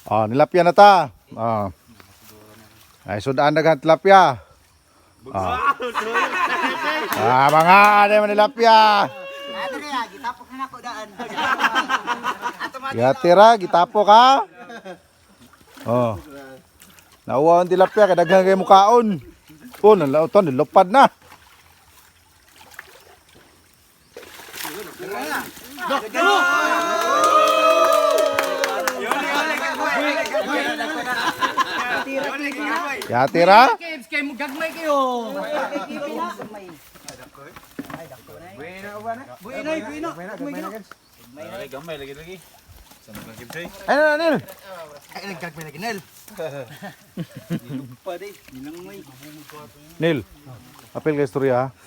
Oh, nilapya na ta. Oh. Ay, sudaan daghan tilapia. Oh. Ah, mga ano man nilapya. Adre, gitapok na nako daan. Yatira, gitapo ka. Oh. Nauwa ang tilapia kay daghan kay mukaon. Oh, nalauton, nilupad na. Yatira? Kebs, kay mo gagmay kayo. Gamay lagi lagi. Ay, na, na, Ay, nagkagmay lagi nel. Nil. Apil kay istorya ha.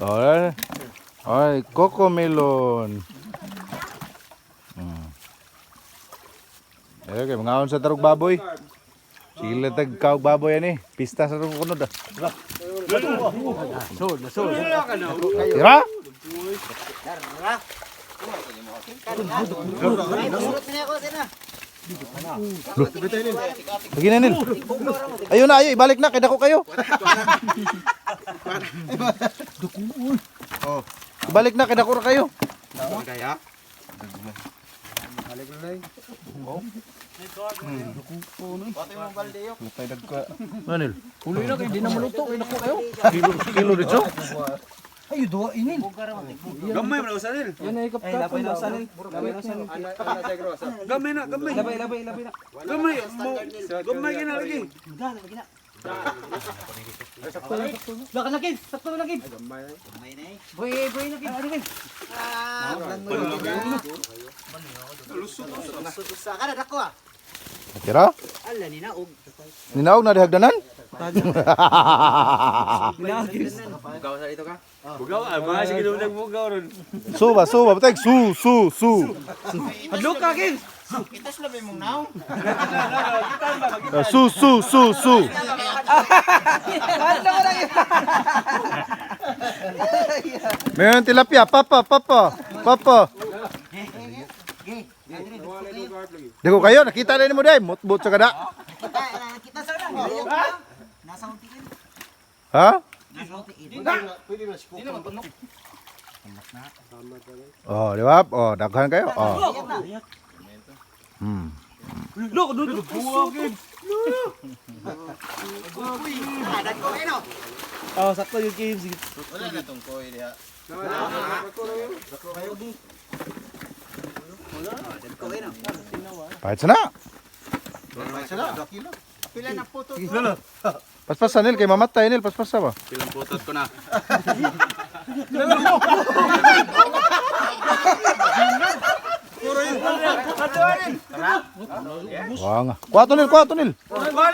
Ay, ay, coco melon. Eh, kay mga sa tarog baboy. Sige lang tag kaog baboy ani. Pista sa tarog kunod ah. Tira? Surot na ako sina. Lagi na, Nil. Ayun na, ayun. Ibalik na. Kaya dako kayo. Ibalik na. Kaya dako na kayo. Kaya? Ano, Nil? Huloy na kayo, di na maluto. Kay nako kayo. Kilo, kilo dito? Ay, duwa inin. Gamay man usa nil. Yan ay kapkapon. Gamay na, gamay. Labay, labay, labay na. Gamay mo. Gamay gina lagi. Laka na Kebs, sakto na Kebs. Boy, boy na Kebs. Ano Kebs? Ah, Sa kana dako ah. Tira? Ala ni naog. Ninaog na dihagdanan? Bugaw ah, mga sige nang bugaw ron. Su ba, su ba? Batag, su, su, su. Hadlok ka Kebs. Kitas labi mong naong. Ah, su, su, su, su. Meron tilapia, papa, papa, papa. Dako kayo, nakita na mo dai, mutbot sa kada. Kita kita sa na. Nasa unti. Ha? Nasa unti. Oh, di ba? Oh, daghan kayo. Oh. Lok, duduk. Ah, dako ino. Oh, sakto yung Kebs. Dako ino. Pahit sana. Pila na puto. Paspasan nil kay mamatay nil, paspasa ba? Pilang putot ko na. Wah nga. Kuwato nil, kuwato nil. Kuha kuha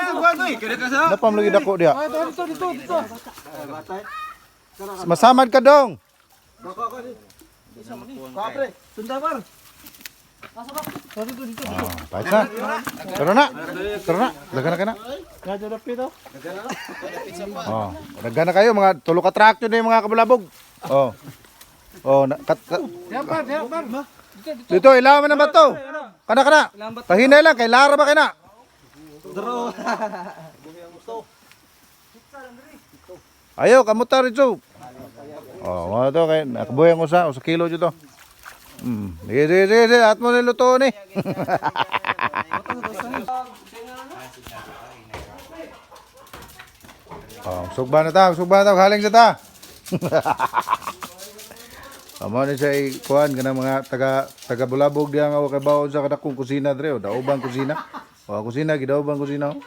eh. Kada ka sa. Napam lagi dako dia. Dito, dito, dito. Masamad ka dong. Tunda par. Dito, dito. Oh, pahit na. Tara na. Tara na. Daghan na ka na. Radyo na pito. Oh, daghan na kayo mga tulo ka truck yun eh, mga kabulabog. Oh. Oh, na, kat, kat. Diyan par, diyan par. Dito ilaw man na bato. Kana kana. Pahinay lang kay Lara ba kay na? Ayo, kamuta rito. Oh, mga to kay nakabuyan ko sa usa kilo dito. Sige, sige, sige, sige. At mo niluto ni. Oh, sugba na ta, sugba na ta, haling sa ta. Amo ni siya kuan kana mga taga taga Bulabog diha nga wa kay baon sa kadakong kusina dre, oh, daobang kusina. Wa kusina gidaobang kusina. Oh.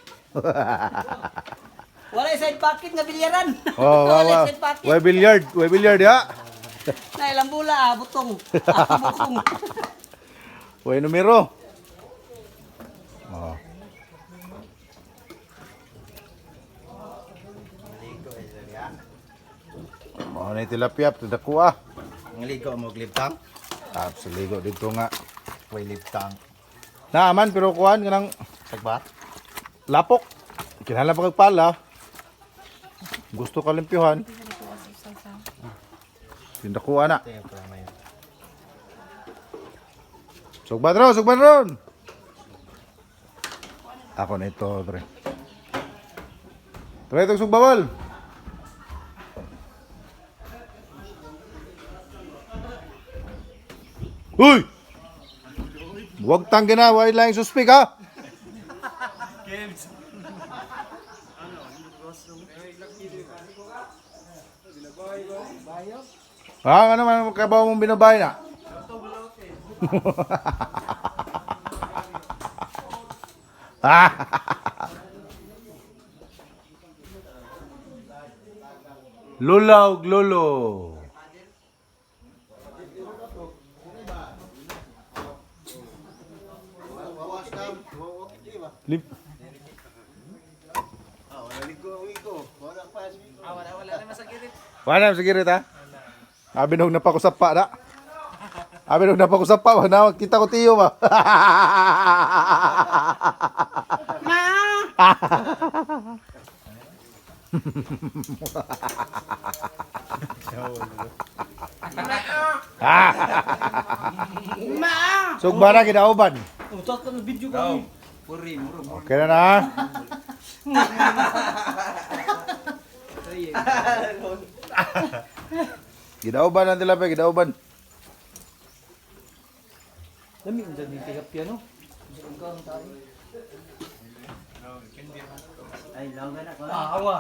Wala side pocket nga bilyaran. Oh, wa Wala wa. side pocket. Wa billiard ya. Na ilang bula ah, butong. Ah, bukong. Wa numero. Oh. Mao ni tilapia dako ah. Ang ligo mo glibtang. Ah, sa ligo dito nga. Way lip tank. Naaman pero kuan kanang Sagbat? lapok. Kinahanglan pa kag pala. Gusto ka limpyuhan. Tindakuha na. Ito yung problema yun. Sugban ron, sugban ron. Ako na ito, pre. Pre, itong sugbawal. Uy! Huwag tang gina, why lang suspik ha? Ah, ano man, kabaw mong binabay na? Lula og lolo. Lip. Wala na sa girit ha. Abi nung napakusap pa na. Abi nung napakusap pa na kita ko tiyo ba. Sugba na kinauban. Utot ka ng video ko. Okay na na. Ginauban ang tilapia, ginauban. Lami ang dyan yung tilapia no. Ay, lawa na ko. Ah, awa.